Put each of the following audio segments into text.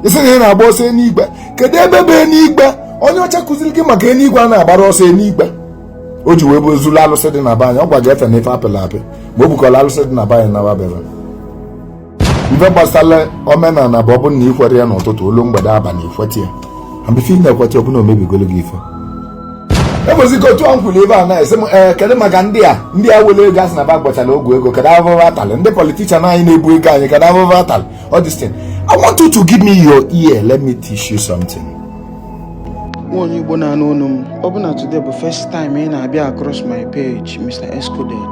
Ị sị na ị na-agba ọsọ eluigwe, kedu ebe bụ eluigwe? Onye ọcha kụziri gị maka eluigwe a na-agbara ọsọ eluigwe, o ji wee bụ zulu alụsị dị na be anyị. Ọ gwa gị efe na ife apịla apị, ma o bukọla alụsị dị na be anyị naba bebe. Ife gbasara omenala bụ ọ bụrụ na ị kwere ya n'ụtụtụ, olu mgbede, abalị, ikweta ya. Before ị na-ekweta, ọ bụ na o mebigolo gị ife. Enwezike otu a m kwuru ebe a na-esi m, ee, kedu maka ndị a, ndị a were ego asị na ba gbachara ogwu ego? Kedu ahụhụ atalị ndị politician anyị na-ebu ego anyị? Kedu ahụhụ atalị all this thing? I want you to give me your ear. Let me teach you something. Nwa onye Igbo na-anụ olu m, ọ bụ na today bụ first time ị na-abịa across my page, Mr. Escoded,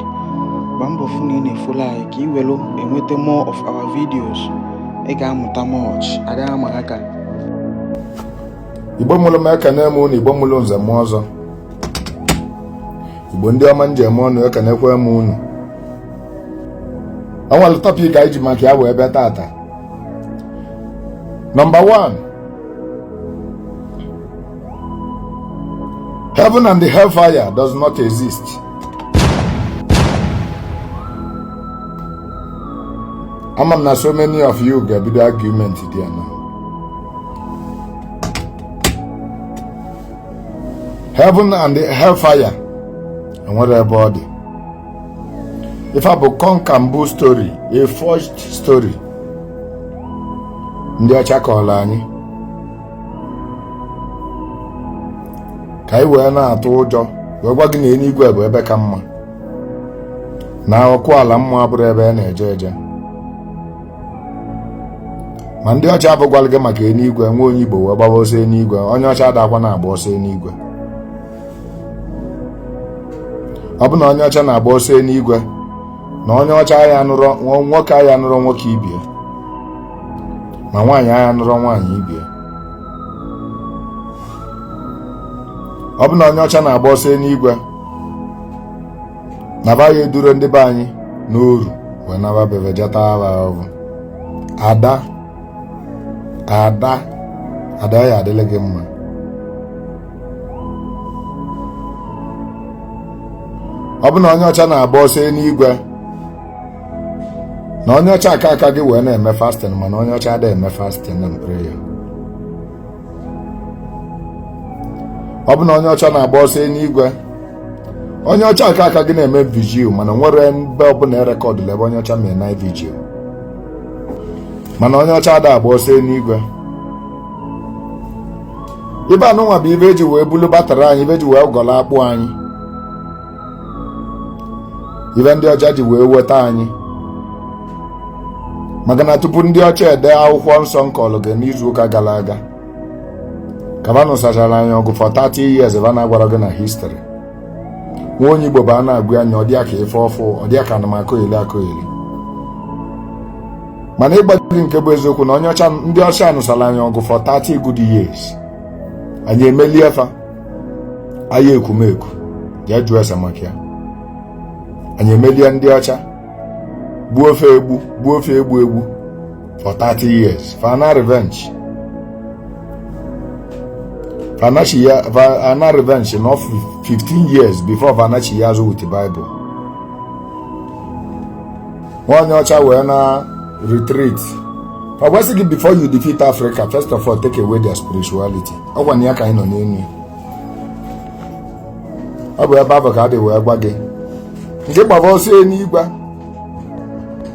gbaa mbọ fụ na ị na-efollow anyị ka ị welu enweta more of our videos. Ị ga-amụta much ada ama aka. Igbo mụrụ m, ekene m unu. Igbo mụrụ nze m ọzọ, Igbo ndị ọma njem ọnụ, ekenekwe m unu. O nwere topic anyị ji maka ya wee bịa tata. Number 1, heaven and the hellfire does not exist. Ama m na so many of you ga-ebido argument there now. Heaven and the hellfire enwere ebe ọ dị. Ife a bụ kọnkambu story, a forged story ndị ọcha kọrọ anyị ka anyị wee na-atụ ụjọ, wee gwa gị na eluigwe bụ ebe ka mma, na ọkụ ala mmụọ abụrụ ebe a na-eje eje. Ma ndị ọcha abụgwala gị maka eluigwe, nwa onye Igbo wee gbaba ọsọ eluigwe. Onye ọcha adakwa na-agba ọsọ eluigwe. Ọ bụ na onye ọcha na-agba ọsọ eluigwe, na onye ọcha ya nụrọ nwoke, ya nụrọ nwoke ibie, ma nwaanyị agha nụrọ nwaanyị ibie. Ọ bụ na onye ọcha na-agba ọsọ eluigwe, na ba ya eduro ndị be anyị n'oru wee naba bebe jeta agha ọgụ. Ada, ada, ada, ya adịla gị mma. Ọ bụ na onye ọcha na-agba ọsọ eluigwe, na onye ọcha aka aka gị wee na-eme fasting, mana onye ọcha adịghị eme fasting and prayer. Ọ bụ na onye ọcha na-agba ọsọ eluigwe, onye ọcha aka aka gị na-eme vigil, mana nwere ebe ọbụla erecordụla ebe onye ọcha mere night vigil. Mana onye ọcha ada agba ọsọ eluigwe. Ibe anụnwa bụ ibe eji wee bulu batara anyị, ibe eji wee gọlọ akpụ anyị, ibe ndị ọcha ji wee weta anyị, maka na tupu ndị ọcha ede akwụkwọ nsọ nkọlụ gị n'izu ụka gara aga, kavanụ sachara anyị ọgụ for 30 years. Ebe a na-agwara gị na history, nwa onye Igbo bụ a na-agụ anya, ọ dị ka ife ọfụ, ọ dị ka anụmakọ akọ eli. Mana ịgba gị nke bụ eziokwu na onye ọcha, ndị ọcha nụsara anyị ọgụ for 30 good years, anyị emelie fa anyị ekwumeku. Jee jụọ ese maka ya. Anyị emelie ndị ọcha, gbuo ofe egbu, gbuo ofe egbu egbu for 30 years. Fa revenge, fa revenge no 15 years before fa anachi ya azụ with the Bible. Nwa onye ọcha wee na retreat. Ọ gwasị gị, before you defeat Africa, first of all, take away their spirituality. Ọ gwa na ya ka anyị nọ n'elu. Ọ bụ ebe ahụ ka a dị wee gwa gị nke gbaba ọsọ eluigwe,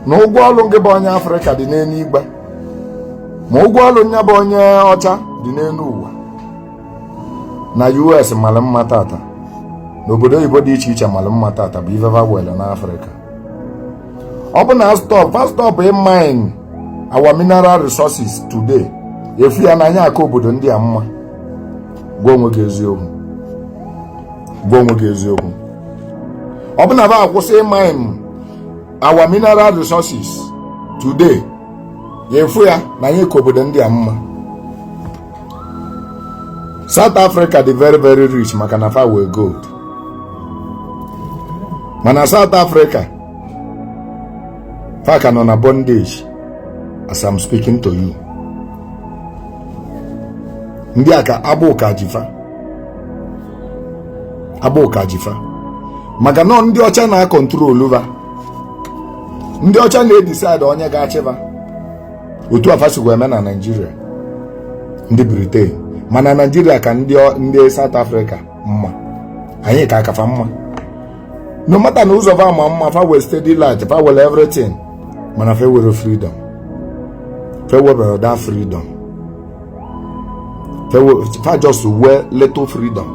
na ụgwọ ọrụ gị bụ onye Afrịka dị n'eluigwe, ma ụgwọ ọrụ nya bụ onye ọcha dị n'elu ụwa. Na US mara mma tata, n'obodo oyibo dị iche iche mara mma tata, bụ ife were n'Afrịka. Ọ bụ na stop fa stop mine our mineral resources today, efu ya n'anya aka obodo ndị a mma. Gwa onwe gị eziokwu, gwa onwe gị eziokwu. Ọ bụ na ba akwụsị mine our mineral resources today, efu ya na anyị ka obodo ndị a mma. South Africa dị very very rich maka na fa wee gold, mana South Africa fa ka nọ na bondage as I'm speaking to you. Ndị a ka agbụ ka jifa, agbụ ka jifa, maka nọ ndị ọcha na-acontrol va. Ndị ọcha na-edecide onye ga-achịva, otu afa sikwa eme na Naịjirịa. Ndị Britain mana Naijiria ka ndị South Africa mma, anyị ka akafa mma. No matter na ụzọ fa ma mma, fa were steady light, fa were everything, mana fa were freedom, fa were that freedom, fa just were little freedom,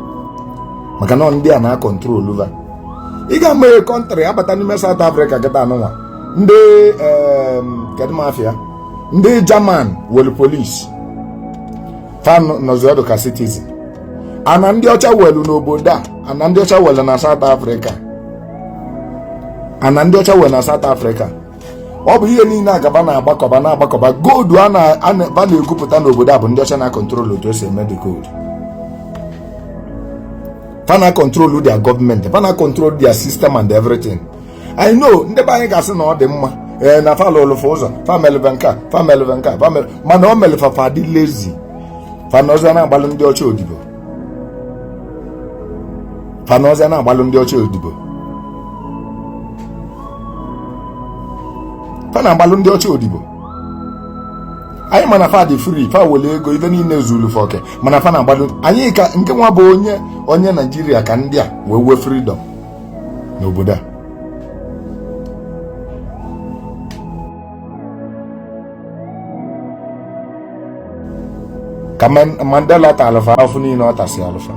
maka na ndị a na-acontrol va. Ị ga-ama country abata n'ime South Africa kịta anụnwa, ndị kedu mafia, ndị German were police, fa nọzi ọdụ ka citizen. Ana ndị ọcha welu n'obodo a, ana ndị ọcha welu na South Africa, ana ndị ọcha welu na South Africa. Ọ bụ ihe niile agaba na-agbakọba na-agbakọba gold a na-egwupụta n'obodo a bụ ndị ọcha na-acontrol otu esi eme the gold. Fa na control their government, fa na control their system and everything. I know ndị be anyị ga-asị na ọ dị mma, ee, na fa lụlụfa ụzọ, fa melụve nke a, fa melụve nke a, fa melụ, mana o melụfa fa dị lazy, fa nọzịa na-agbalụ ndị ọcha odibo, fa nọzịa na-agbalụ ndị ọcha odibo, fa na-agbalụ ndị ọcha odibo. Anyị mana fa dị free, fa wele ego, ife niile zuru fa oke, mana fa na-agbalụ anyị ka nke nwa bụ onye Naijiria ka ndị a wee wee freedom n'obodo a. Ka Mandela ta alụfa afụ niile ọ tasị alụfa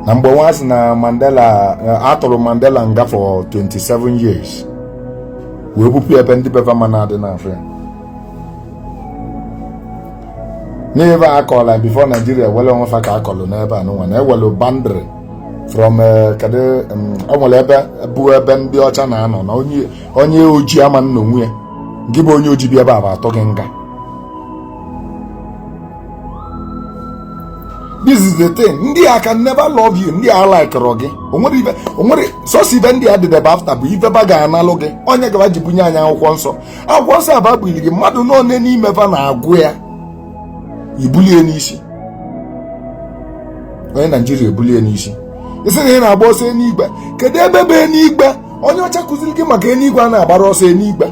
na mgbe nwa sị na Mandela atụrụ Mandela nga for 27 years wee bupụ ebe ndị beva ma na-adị n'afọ ya n'ebe a akọla before Nigeria wele onwe fa ka akọlụ n'ebe a nụnwa na ewelu boundary from kedu o nwere ebe bụ ebe ndị ọcha na-anọ na onye ojii ama nna onwe ya, gị bụ onye ojii bi ebe a bụ atọ gị nga. This is the thing, ndị a can never love you, ndị a likerụ gị, onwere sọsọ ibe ndị a dịdebe after bụ ife ba ga-analụ gị. Onye gaba ji bunye anyị akwụkwọ nsọ, akwụkwọ nsọ aba buliri gị mmadụ n'one n'ime fa na-agụ ya, ibulie n'isi onye Naijiria ebulie n'isi, isi na ị na-agba ọsọ eluigwe. Kedu ebe bụ eluigwe? Onye ọcha kụziri gị maka eluigwe a na-agbara ọsọ eluigwe,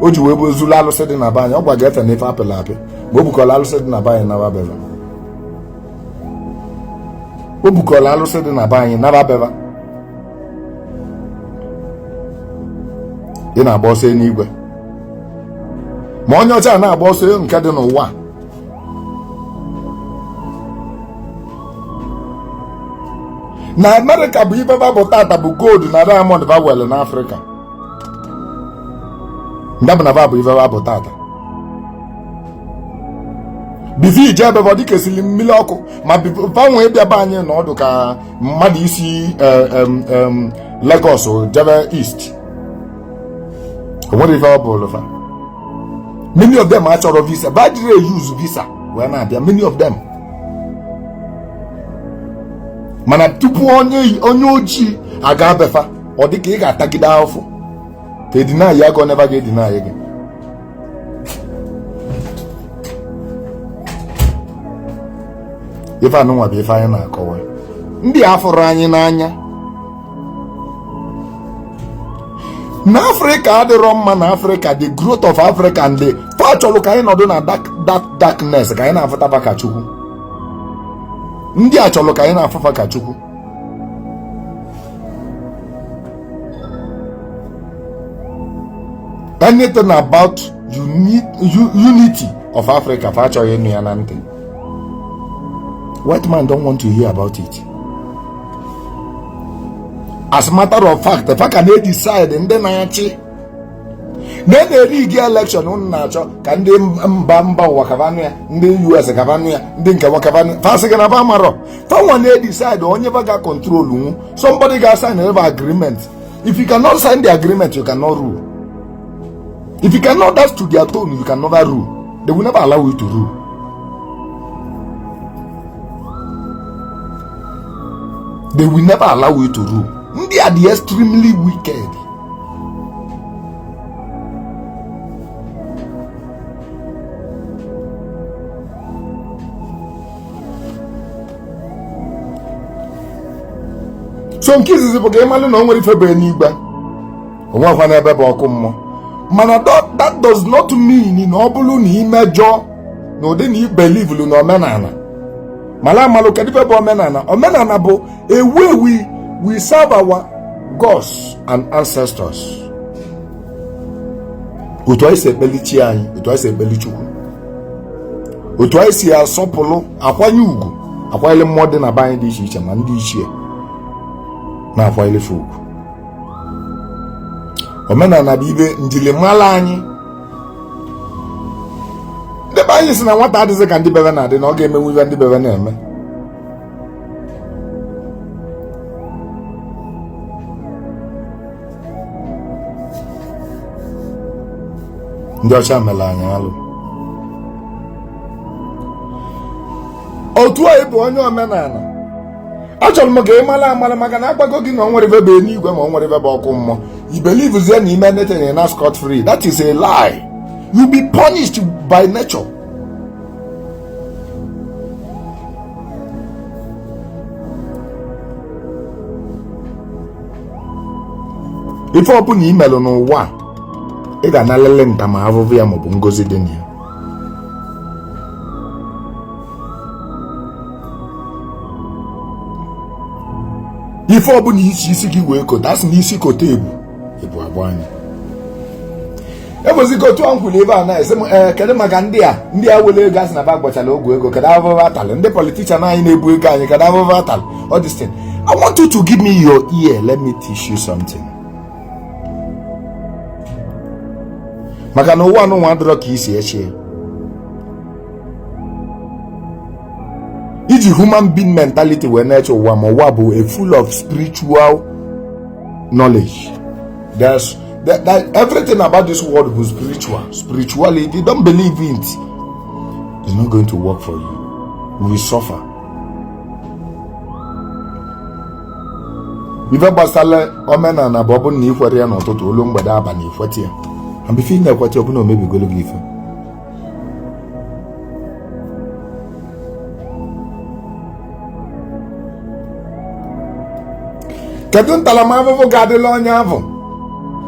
o ji wee bụ zulu alụsị dị na be anyị. Ọ gwa gị efe na ife apịla apị, ma o bukọla alụsị dị na be anyị naba beva, o bukọla alụsị dị na be anyị naba beva. Ị na-agba ọsọ eluigwe, ma onye ọcha na-agba ọsọ nke dị n'ụwa. Na Amerịka bụ ife ba bụ tata bụ gold na diamond ba were n'Afrịka, ndị bụ na ba bụ ife ba bụ tata. Bifi ije ebe ọ dịka esili mmiri ọkụ, ma fanwe ịbịa be anyị na ọdụ ka mmadụ isi Lagos jebe East, o nwere ife ọ bụ fa. Many of them achọrọ visa, ba jiri use visa wee na-abịa, many of them. Mana tupu onye ojii aga befa, ọ dị ka ị ga-atagide ahụfụ ka edina ya ga neva ga-edina ya gị. Ife anụnwa bụ ife anyị na-akọwa, ndị afụrụ anyị n'anya na Afrịka adịrọ mma, na Afrịka the growth of Africa and the fa chọrọ ka anyị nọdụ na that darkness, ka anyị na-afụtaba ka Chukwu. Ndị a chọrọ ka anyị na-afụfa ka Chukwu. Anything about unity of Africa fa achọghị ịnụ ya na ntị. White man don't want to hear about it. As a matter of fact, fa ka na-decide ndị na-achị na na-eri gị election unu na-achọ ka ndị mba ụwa kabanụ ya, ndị US kabanụ ya, ndị nke nwa kabanụ ya. Fa sị gị na fa marọ, fa nwa na-decide onye fa ga control nwu. Somebody ga sign ebe agreement. If you cannot sign the agreement, you cannot rule. If you cannot dance to their tone, you can never rule. They will never allow you to rule. They will never allow you to rule. Ndị are the extremely wicked. So nke izizi bụ ka ị malụ na o nwere ife bụ eluigwe, o nwekwa n'ebe bụ ọkụ mmụọ. Mana that does not mean na ọ bụrụ na imejọ na ụdị na i believelu na omenala. Mala amalụ kedu ife bụ omenala. Omenala bụ a way we serve our gods and ancestors. Otu anyị si ekpeli chi anyị, otu anyị si ekpeli Chukwu, otu anyị si asọpụrụ, akwanye ugwu, akwanyere mmụọ dị na be anyị dị iche iche, ma ndị ichie na-akwanyere fa ugwu. Omenala bụ ibe njirimara anyị. Ndị be anyị si na nwata adịghị ka ndị bebe na-adị, na ọ ga-emenwu ibe ndị bebe na-eme. Ndị ọcha mere anyị alụ. Otu a ị bụ onye omenala, achọrọ m ka ị mara amara, maka na agbago gị na o nwere ife bụ eluigwe ma o nwere ife bụ ọkụ mmụọ. You believe na ime anything na scot free. That is a lie. You be punished by nature. Ife ọbụla i melụ n'ụwa, ị ga-analele ntamahụhụ ya maọbụ ngozi dị na ya. Ife ọbụla isi isi gị wee kote, asị na isi kote ebu, ebu agba anya. Enwezike otu a m kwuru ebe a na-esi m ee, kedu maka ndị a, ndị a were ego asị na ba gbachara ogwu ego, kedu ahụhụ atalị? Ndị politician anyị na-ebu ego anyị, kedu ahụhụ atalị? All this thing, I want you to give me your ear. Let me teach you something, maka na ụwa anụnwa adịrọ ka isi eche. Iji human being mentality wee na-eche ụwa, ma ụwa bụ a full of spiritual knowledge. There's that, that everything about this world was spiritual. Spiritually, if you don't believe it, it's not going to work for you. You will suffer. Ife gbasara omenala bụ ọ bụrụ na ị kwere ya n'ụtụtụ, olu mgbede, abalị, ikweta ya, and before ị na-ekweta, ọ bụ na o mebigolo gị ife. Kedu ntaramahụhụ ga-adịla onye ahụ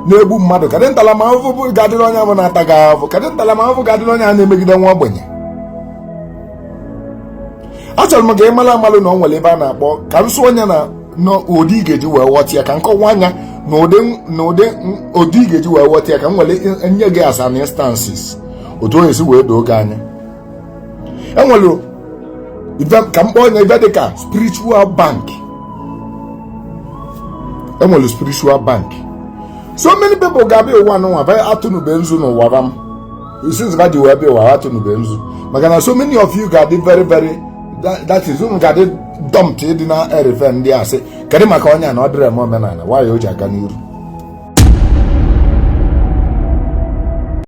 na-egbu mmadụ? Kedu ntaramahụhụ ga-adịla onye ahụ na-ata gị ahụhụ? Kedu ntaramahụhụ ga-adịla onye ahụ na-emegide nwa ogbenye? Achọrọ m ka ị mara amalụ na ọ nwere ebe a na-akpọ ka m sụọ onye na n'ụdị ị ga-eji wee ghọta ya, ka nkọwa anya n'ụdị n'ụdị ụdị ị ga-eji wee ghọta ya, ka m were nye gị as an instances otu o esi wee doo gị anya. Enwere ka m kpọọ onye ife dịka spiritual bank. Enwere spiritual bank. So many people ga-abịa ụwa n'ụwa ba atụnube nzu n'ụwa ba m since ba ji wee bịa ụwa atụnube nzu, maka na so many of you ga-adị very very that is unu ga-adị dumped ịdị na erefe ndị a sị kedu maka onye a na ọ dịrị eme omenala, nwaanyị o ji aga n'iru.